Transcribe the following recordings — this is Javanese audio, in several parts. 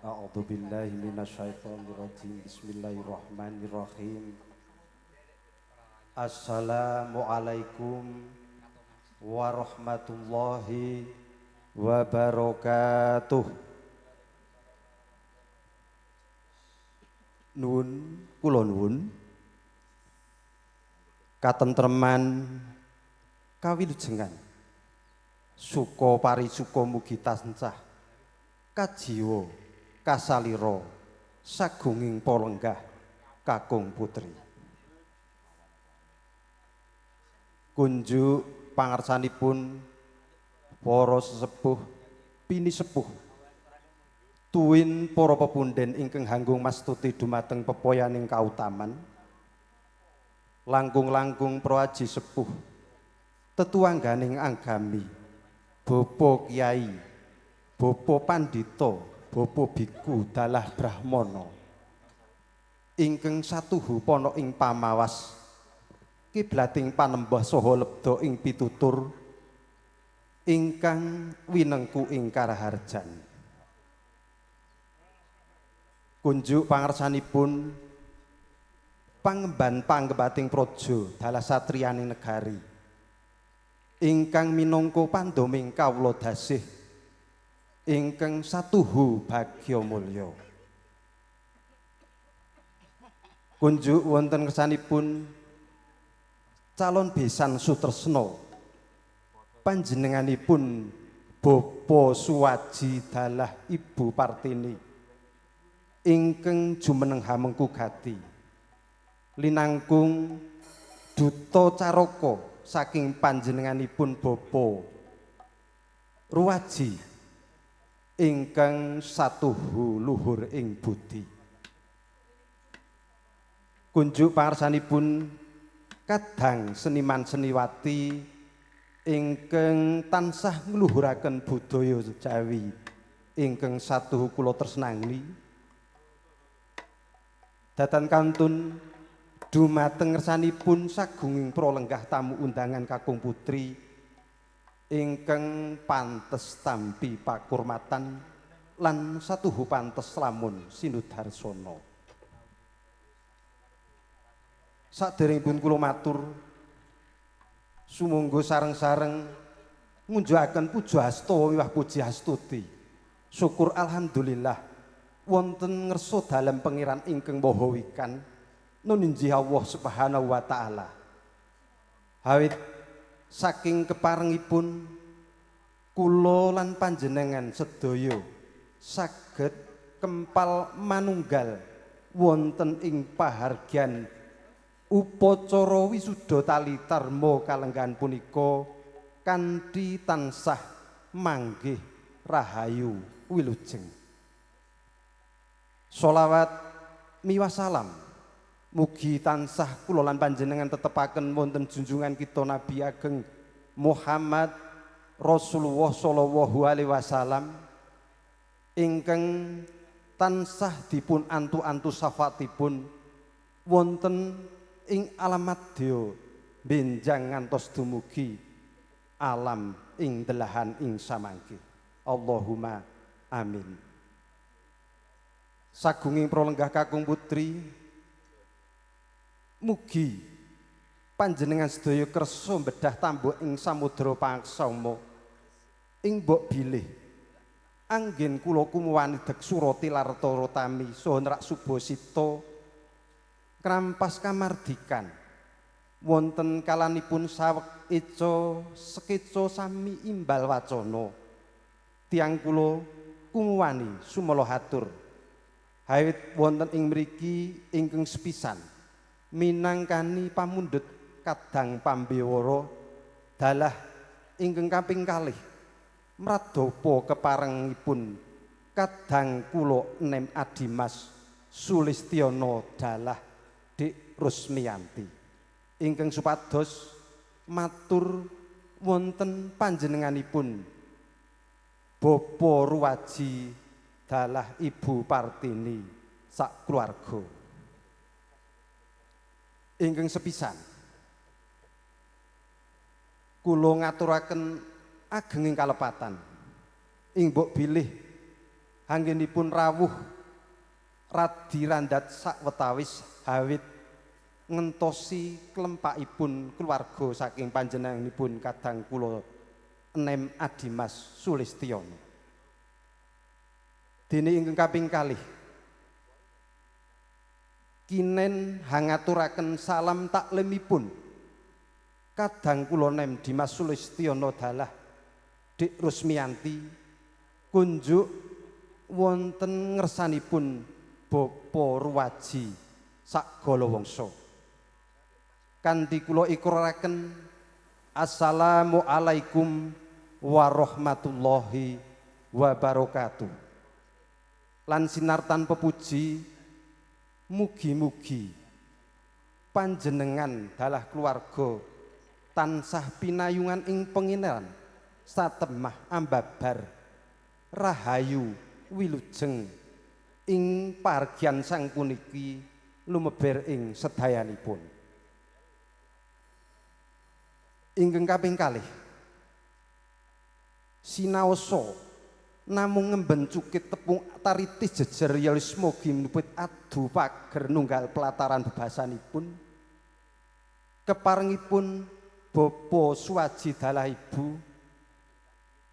A'udzu billahi minasyaitonir rajim. Bismillahirrahmanirrahim. Assalamualaikum warahmatullahi wabarakatuh. Nuwun kula nuwun katentreman kawilujengan suka parisuka mugi tansah kajiwa kasalira sagunging palenggah kakung putri. Kunjuk pangarsanipun para sesepuh pinisepuh tuwin para pepunden ingkang hanggung mastuti dumateng pepoyaning kautaman, langkung-langkung praji sepuh tetuangganing agami, bapa kiai, bapa pandhita, bapa biku dalah brahmana ingkang satuhu pana ing pamawas kiblating panembah saha lebda ing pitutur ingkang winengku ing karaharjan. Kunjuk pangarsanipun pangemban panggembating praja dalah satriyaning negari ingkang minangka pandoming kawula dasih ingkang satuhu bagya mulya. Kunjuk wonten kersanipun calon besan Sutresna panjenenganipun Bapa Suwaji dalah Ibu Partini ingkang jumeneng hamengku gati linangkung duta caraka saking panjenenganipun Bapa Ruwaji ingkang satuhu luhur ing budi. Kunjuk pangarsanipun kadang seniman seniwati ingkang tansah ngluhuraken budaya Jawi ingkang satuhu kula tresnani. Datan kantun dumateng ngersanipun sagunging pralenggah tamu undangan kakung putri ingkang pantes tampi pakurmatan lan satuhu pantes lamun sinudarsana. Saderengipun kula matur sumangga sareng-sareng ngunjukaken puja hasta miwah puji hastuti. Syukur alhamdulillah wonten ngersa dalem Pangeran ingkang Maha Wikan nun injih Allah Subhanahu wa taala. Hawit saking keparengipun kula lan panjenengan sedaya saged kempal manunggal wonten ing pahargyan upacara wisuda tali dharma kalenggahan punika kanthi tansah manggih rahayu wilujeng. Sholawat miwah salam mugi tansah kula lan panjenengan tetepaken wonten junjungan kita Nabi Ageng Muhammad Rasulullah sallallahu alaihi wasallam ingkang tansah dipun antu-antu syafaatipun wonten ing alamat dya benjang ngantos dumugi alam ing delahan ing samangke. Allahumma amin. Sagunging pralenggah kakung putri mugi panjenengan sedaya kersa bedah tambuk ing samudra pangaksama ing mbok bilih anggen kula kumuwani deksura tilarta rotami saha nerak subasita krampas kamardikan wonten kalanipun saweg eca sekeca sami imbal wacana. Tiyang kula kumuwani sumala hatur hawit wonten ing mriki ingkang sepisan minangkani pamundhut kadang pambewara dalah ingkang kaping kalih mradapa keparengipun kadang kula Nem Adimas Sulistyana dalah Dik Rusmianti ingkang supados matur wonten panjenenganipun Bapa Ruwaji dalah Ibu Partini sak keluarga. Ingkang sepisan kula ngaturaken agenging kalepatan ing mbok bilih Anggenipun rawuh radi randhat sawetawis hawit ngentosi klempakipun keluarga saking panjenenganipun kadang kula Nem Adimas Sulistiyono. Dene ingkang kaping kalih kinen hangaturaken salam taklimipun kadang kula Nem Dimas Sulistiyono dalah Dik Rusmianti kunjuk wonten ngersanipun Bapa Ruwaji Sagalawangsa. Kanthi kula ikraraken assalamualaikum warahmatullahi wabarakatuh. Lan sinartan pepuji mugi-mugi panjenengan dalah keluarga tansah pinayungan ing pengineran satemah ambabar rahayu wilujeng ing pargyan sang puniki lumeber ing sedayanipun. Ingkang kaping kalih sinaosa namung ngemben cukit tepung taritis jejer yalisma ginupit adu pager nunggal pelataran bebasanipun keparengipun Bapa Suwaji dalah Ibu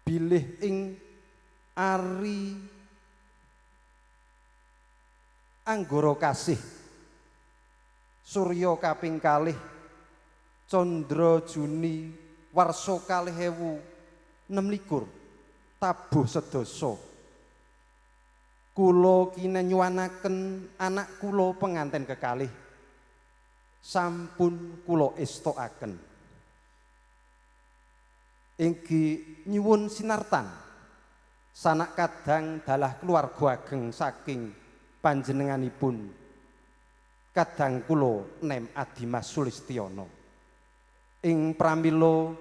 bilih ing ari anggara kasih surya kaping kalih Candra Juni warsa 2026 tabuh sedasa kula kinenyuwanaken anak kula penganten kekalih sampun kula estokaken. Inggi nyuwun sinartan sanak kadang dalah keluarga ageng saking panjenenganipun kadang kula Nem Adimas Sulistiyono. Ing pramila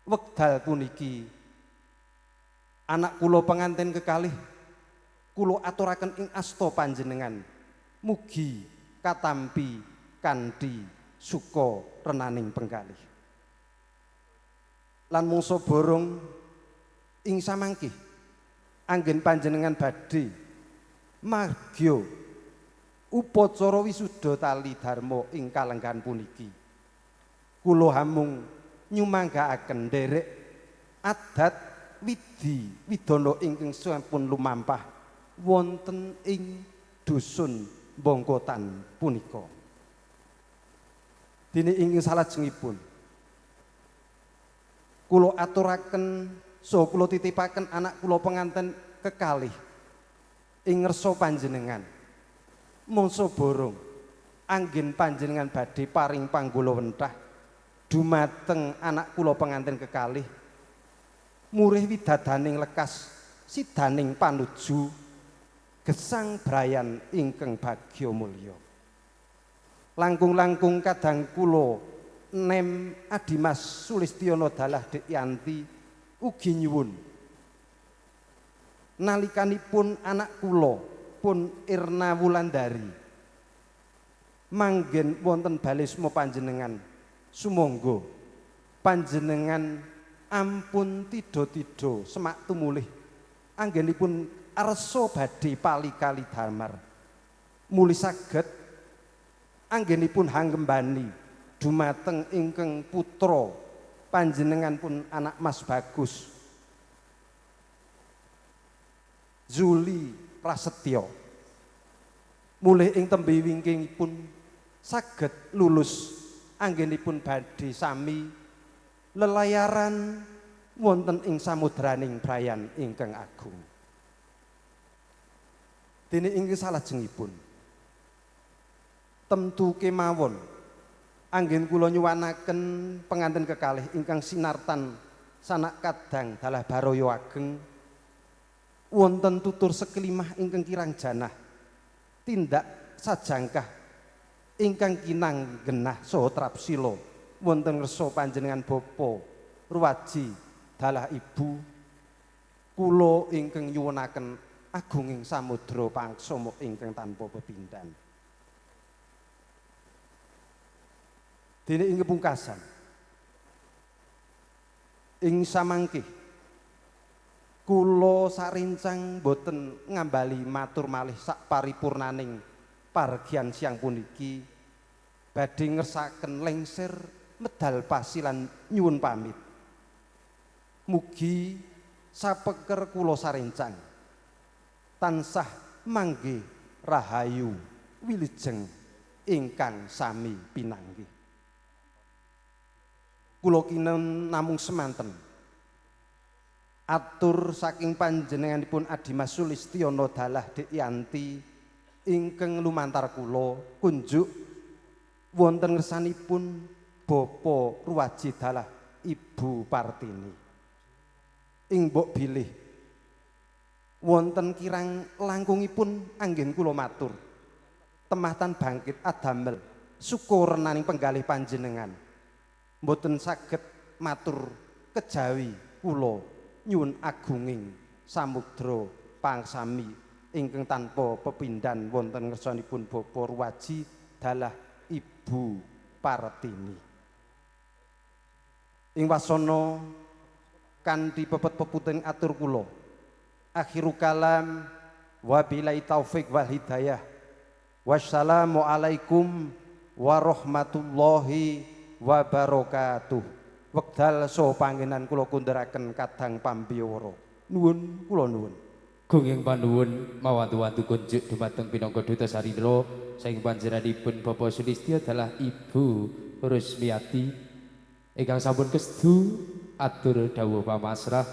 wekdal puniki anak kula pengantin kekalih kula aturaken ing asta panjenengan mugi katampi kanthi suka renaning penggalih. Lan mungsa borong ing samangke anggen panjenengan badhe margya upacara wisuda tali dharma ing kalenggahan puniki kula hamung nyumanggaaken nderek adat widhi widana ingkang sampun lumampah wonten ing dusun Bongkotan punika. Dene ingkang salajengipun kula aturaken saha kula titipaken anak kula penganten kekalih ing ngersa panjenengan. Mangsa borong anggen panjenengan badhe paring panggula wentah dumateng anak kula pengantin kekalih murih widadaning lekas sidaning panuju gesang brayan ingkang bagya mulya. Langkung-langkung kadang kula Nem Adimas Sulistiyono dalah Dik Yanti ugi nyuwun nalikanipun anak kula pun Irna Wulandari manggen wonten balisma panjenengan sumangga panjenengan ampun tidha-tidha semak tumulih anggenipun arsa badhe pali-kali damar mulih saged anggenipun hanggembani dumateng ingkang putra panjenengan pun anak Mas Bagus Zuli Prasetyo mulih ing tembe wingkingipun saged lulus anggenipun badhe sami lelayaran wonten ing samudraning brayan ingkang agung. Dene ingkang salajengipun temtu kemawon anggen kula nyuwanaken penganten kekalih ingkang sinartan sanak kadang dalah baraya ageng wonten tutur sekelimah ingkang kirang janah tindak sajangkah ingkang kinang genah saha trapsila wonten ngersa panjenengan Bapa Ruwaji dalah Ibu kula ingkang nyuwunaken agunging samudra pangsama ingkang tanpa pepindhan. Dene ing pungkasan ing samangke Kula sarincang boten ngambali matur malih sak paripurnaning pargian siang puniki badhe ngersakaken lengser medal pasilan nyuwun pamit. Mugi sapeker kula sarencang tansah manggih rahayu wilujeng ingkang sami pinanggih. Kula kinen namung semanten. Atur saking panjenenganipun Adimas Sulistiono dalah Dik Yanti ingkang lumantar kula kunjuk wonten ngersanipun Bapak Ruwaji dalah Ibu Partini. Ing mbok bilih wonten kirang langkungipun anggen kula matur tematan bangkit adamel syukur naning penggalih panjenengan mboten saged matur kejawi kula nyuwun agunging samudra pangsami ingkang tanpa pepindhan wonten ngersanipun Bapak Ruwaji dalah Ibu Partini. Ing wasana kanthi pepet-peputing atur kula akhiru kalam wabillahi taufik wal hidayah. Wassalamualaikum warahmatullahi wabarakatuh. Wekdal saha panggenan kula kundharaken kadang pambiyawara. Nuwun kula nuwun. Gunging panuwun mawantu-wantu kunjuk dumateng pinangka duta sarindra saking panjenenganipun Bapak Sulistyo dalah Ibu Rusmiati ingkang sampun kesedu atur dawuh pamasrah.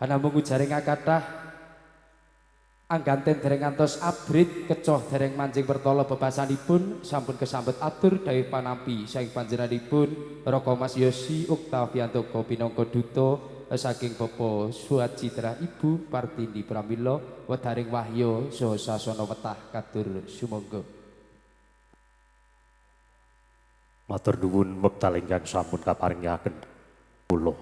Namung ujaring kathah angganten dereng ngantos abrit kecoh dereng manjing pertala bebasanipun sampun kesambet atur dawuh panampi saking panjenenganipun Raka Mas Yosi Oktaviantoko pinangka duta saking Bapak Suwajitra Ibu Partini pramila wedaring wahya saha sasana wetah katur sumangga. Matur nuwun wekdal ingkang sampun kaparingaken kula.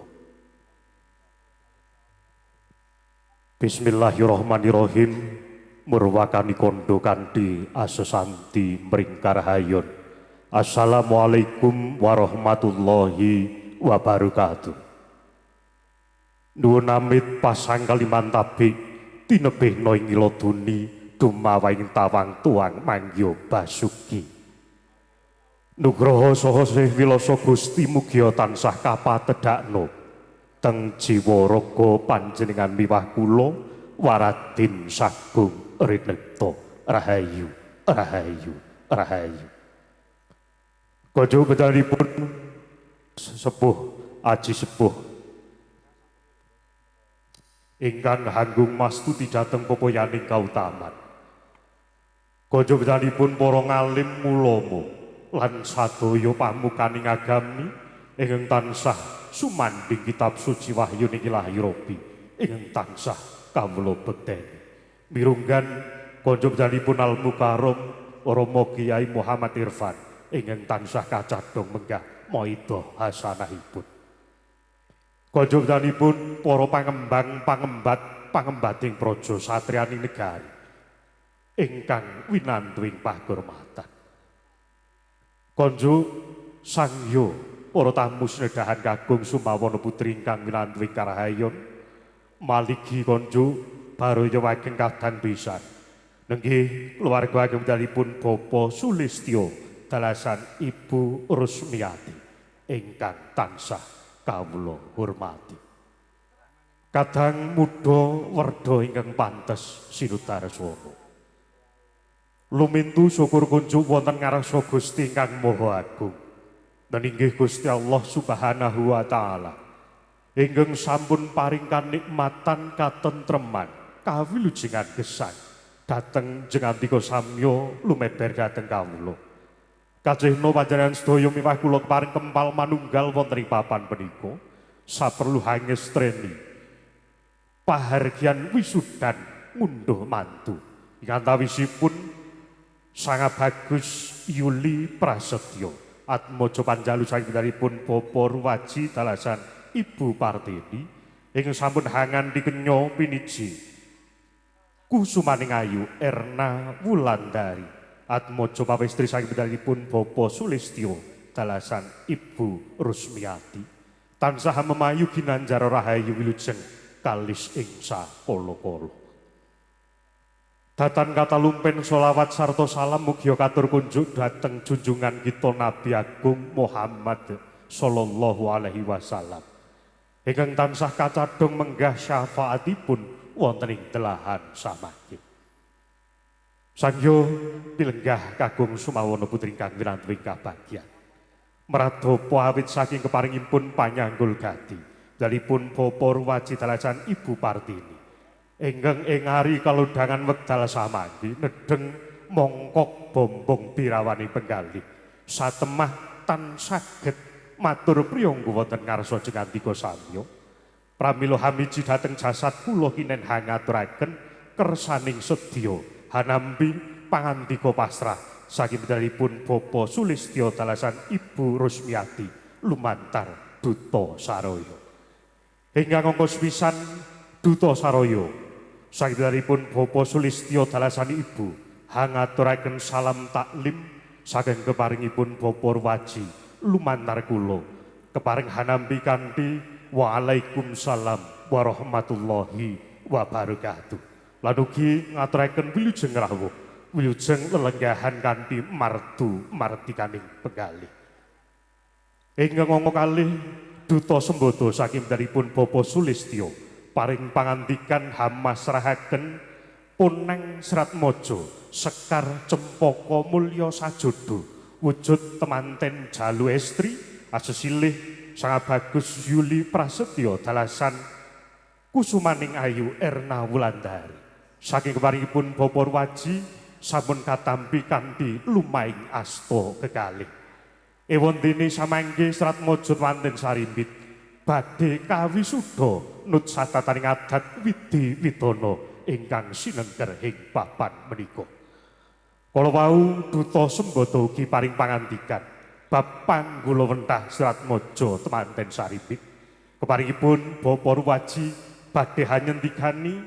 Bismillahirrahmanirrahim. Murwakani kondo kanthi asesanti mringkar hayon. Assalamualaikum warahmatullahi wabarakatuh. Nuwun amit pasang kalimantabi tinebihna ing iladuni dumawaing tawang tuang mangya basuki. Nugroho saha sih wilasa Gusti mugia tansah kapatedhakna teng jiwa raga panjenengan miwah kula waradin sagung rinekta rahayu rahayu rahayu. Kanca bedanipun sepuh aji sepuh ingkang hanggung mastuti dhateng pepoyaning kautaman. Kanca bedanipun para ngalim ulama lan sadaya pamukaning agami ingkang tansah sumandhing kitab suci wahyu niki lahir Rabbi ingkang tansah kawula bekteni. Mirunggan kanca bedanipun Al Mukarram Rama Kiai Muhammad Irfan ingkang tansah kacadhong menggah maidhah hasanahipun. Kanca bedanipun para pangembang pangembat pangembating praja satriyaning negari ingkang winantu ing pagurmatan. Kanca sangya para tamu senedahan kagung sumawana putri ingkang winantu ing karahayon maligi kanca baraya wageng kadang pisan. Nenggih keluarga ageng bedanipun Bapak Sulistyo dalasan Ibu Rusmiati ingkang tansah kawula hormati. Kadang muda werda ingkang pantes sinutar swara. Lumintu syukur kunjuk wonten ngarsa Gusti ingkang Maha Agung. Dan inggih Gusti Allah Subhanahu wa taala ingkang sampun paring kanikmatan katentreman kawilujengan gesang dhateng jengantika samya lumeber dhateng kawula. Kajehna panjenengan sedaya miwah kula keparing kempal manunggal wonten ing papan punika saperlu hangestreni pahargyan wisudan ngunduh mantu ingkang antawisipun Sanga Bagus Yuli Prasetyo Atmojo Panjalu saking pun Bapak Ruwaji dalasan Ibu Partini ingkang sampun hangan dikenya piniji Kusumaning Ayu Erna Wulandari Atmojo pawestri saking pun Bapak Sulistyo dalasan Ibu Rusmiati tansah memayu ginanjar rahayu wilujeng kalis ing sakala-kala. Datan katalumpen sholawat sarta salam mugia katur kunjuk dhateng junjungan kita Nabi Agung Muhammad sallallahu alaihi wasallam. Ingkang tansah kacadhong menggah syafaatipun wonten ing telahan samangke. Sangyo pilenggah kagung sumawana putri ingkang winantu ing kabagyan. Mradapa awit saking keparingipun panyanggul gati dalipun Bapa Ruwaji dalasan Ibu Partini. Ingkang ing ari kalodhangan wekdal samangke nedheng mongkok bombong birawani penggalih. Satemah tan saged matur priyangga wonten ngarsa jengandika samya. Pramila hamiji dhateng jasad kula kinen hangaturaken kersaning sedya hanampi pangandika pasrah saking pitaranipun Bapa Sulistya dalasan Ibu Rusmiati lumantar Duta Saroyo. Ingkang angka sepisan Duta Saroyo saking pitaranipun Bapa Sulistya dalasan Ibu hangaturaken salam taklim saking keparingipun Bapa Ruwaji lumantar kula keparing hanampi kanthi waalaikumsalam warahmatullahi wabarakatuh. Lan ugi ngaturaken wilujeng rawuh, wilujeng lelenggahan kanthi mardu mardikaning penggalih. Ingkang angka kalih Duta Sembada saking pitaranipun Bapa Sulistya paring pangandikan hamasrahaken Ponang Seratmaja Sekar Cempaka Mulya Sajodo wujud temanten jalu estri asesilih Sang Bagus Yuli Prasetyo dalasan Kusumaning Ayu Erna Wulandari. Saking keparingipun Bapa Ruwaji sampun katampi kanthi lumaing asta kekalih. Ewondene samangke Seratmaja temanten sarimbit badhe kawisuda nut satataning adat widhi widana ingkang sinengker ing papan menika. Kala wau Duta Sembada ugi paring pangandikan bab panggulawentah Seratmaja temanten sarimbit. Keparingipun Bapa Ruwaji badhe hanyendikani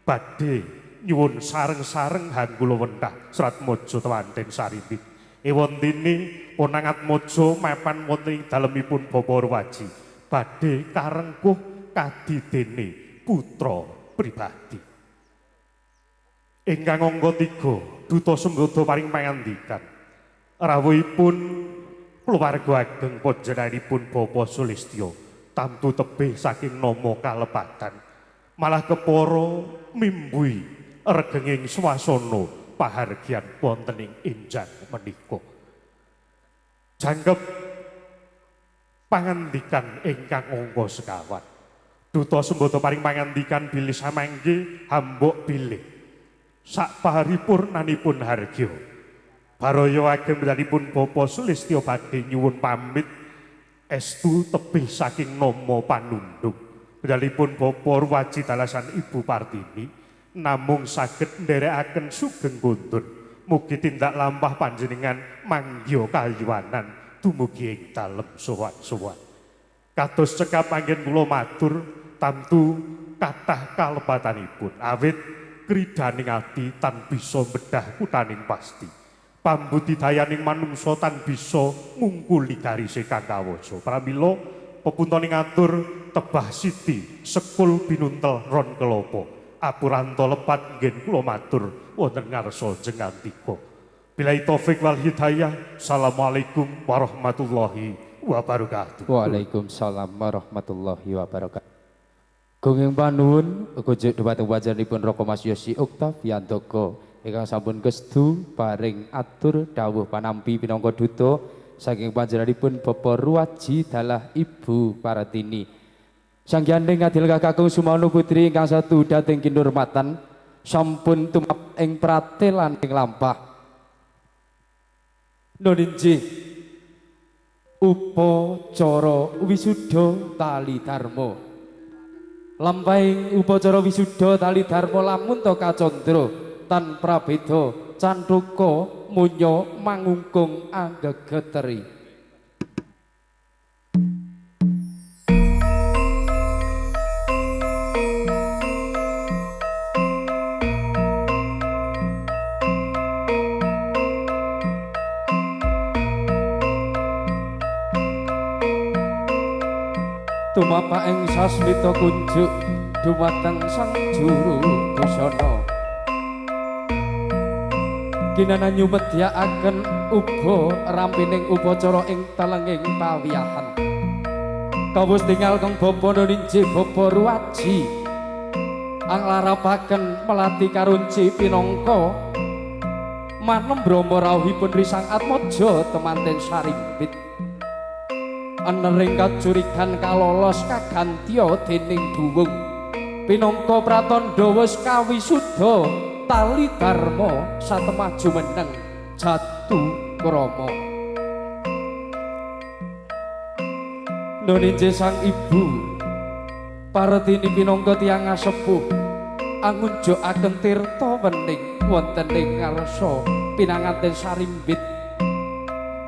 badhe nyuwun sareng-sareng hanggulawentah Seratmaja temanten sarimbit. Ewondene Ponang Atmaja mapan wonten ing dalemipun Bapa Ruwaji badhe karengkuh kadidene putra pribadi. Ingkang angka 3 Duta Sembada paring pangandikan rawuhipun keluarga ageng panjenenganipun Bapa Sulistya tamtu tebih saking nama kalepatan malah kepara mimbui regenging swasana pahargyan wonten ing enjang menika. Jangkep pangandikan ingkang angka sekawan Duta Sembada paring pangandikan bilih samangke hambok bilih sak paripurnanipun hargya baraya ageng pitaranipun Bapa Sulistya badhe nyuwun pamit estu tebih saking nama panundung pitaranipun Bapa Ruwaji dalasan Ibu Partini namung saged nderekaken sugeng kundur mugi tindak lampah panjenengan manggiha kayuwanan dumugi ing dalem sowan-sowan. Kados cekap anggen kula matur tamtu kathah kalepatanipun awit kridaning ati tan bisa bedah kutaning pasti. Pambudidayaning manungsa tan bisa ngungkuli garise kang kawasa. Pramila pepuntoning atur tebah siti sekul binuntel ron kelopo. Apuranto lepat nggih kula matur wonten ngarsa jengantika. Billahi taufik wal hidayah. Assalamualaikum warahmatullahi wabarakatuh. Waalaikumsalam warahmatullahi wabarakatuh. Gunging panuwun kunjuk dhumateng panjenenganipun Raka Mas Yosi Oktaviandaka ingkang sampun kestu paring atur dawuh panampi pinangka duta saking panjenenganipun Bapak Ruwaji dalah Ibu Partini. Sanghyang adil kakung Sumono Putri ingkang satu dhateng kinurmatan sampun tumap ing pratelan ing lampah. Nun injih upacara wisuda tali dharma. Lampahing upacara wisuda tali dharma lamun ta kacandra tan prabeda canthuka munya mangungkung anggegeteri. Tumapak ing sasmita kunjuk dumateng sang juru busana. Kinana nyumedyakaken uba rampining upacara ing telenging pawiyahan. Kawus tinggal kang bapa nuninjih bapa Ruwaji anglarapaken melati karunci pinangka manem brama rawuhipun Risang Atmaja temanten sarimbit. Enering kacurigan kalolos kagantya dening duwung pinangka pratandha wis kawisuda tali dharma satemah jumeneng jatu krama. Nuninjih sang ibu Partini pinangka tiyang asepuh angunjukaken tirta wening wonten ing ngarsa pinanganten sarimbit.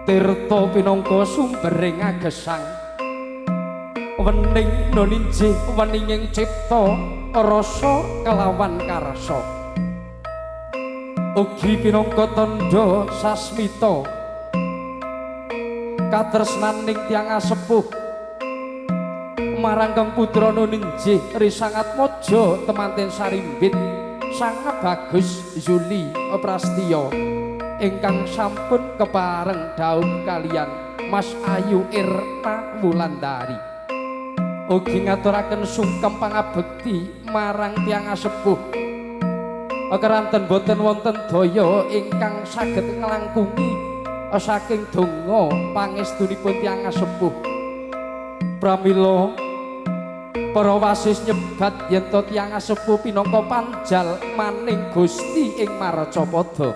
Tirta pinangka sumbering agesang wening nuninjih weninging cipta rasa kelawan karsa. Ugi pinangka tandha sasmita katresnaning tiyang asepuh marang kang putra nuninjih Risang Atmaja temanten sarimbit sangat bagus Yuli Prastya ingkang sampun kepareng dhaup kaliyan Mas Ayu Irna Wulandari. Ugi ngaturaken sungkem pangabekti marang tiyang asepuh keranten boten wonten daya ingkang saged nglangkungi saking donga pangestunipun tiyang asepuh. Pramila para wasis nyebat yen to tiyang asepuh pinangka panjal maning Gusti ing marcapada.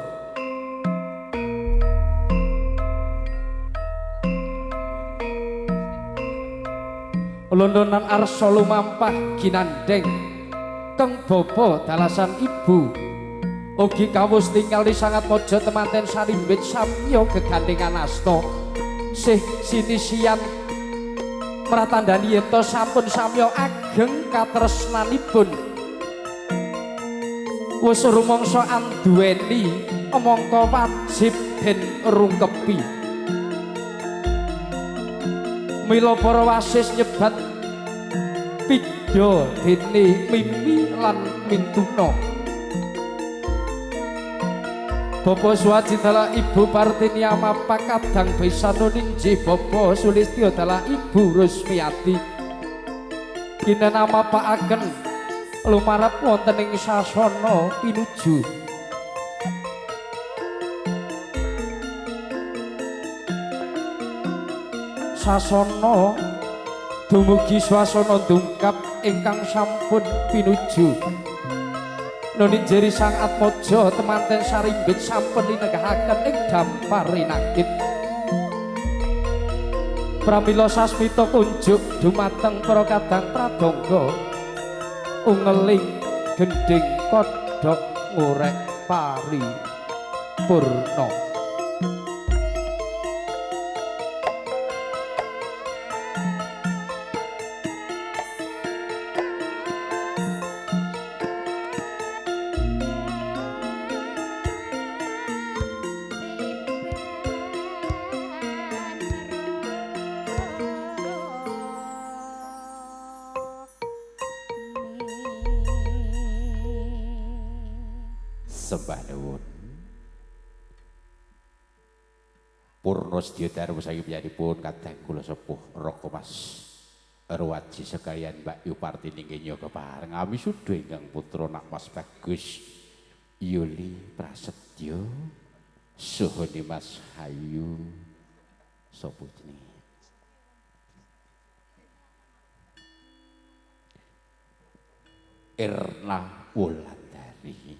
Londonan arsa lumampah ginandeng keng bapa dalasan ibu ugi kawus tinggal di sangat mojo temanten sarimbit samya gegandengan asta sih sinisian pratandhani yen to sampun samya ageng katresnanipun wis rumangsa anduweni mongko wajib den rungkepi. Mila para wasis nyebat pidha dene mimi lan mintuna. Bapa Suwaji dalah Ibu Partini amapa kadang besan nuninjih Bapa Sulistya dalah Ibu Rusmiati. Kinen amapakaken lumarep wonten ing sasana pinuju. Sasana dumugi swasana dungkap ingkang sampun pinuju. Nuninjih Sang Atmaja temanten sarimbit sampun linegahaken ing dampar rinakit. Pramila sasmita kunjuk dumateng para kadang pradangga ungeling gendhing kodhok ngorek pari purna. Sembah nuwun. Purna sedya darma saking piyambakipun kadang kula sepuh Raka Mas Ruwaji sekalian Mbak Yu Partini nggih nyoga pareng awisuda ingkang putra nak Mas Bagus Yuli Prasetyo saha Mas Hayu sapa jenenge Erna Wulandari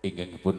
ingkang pun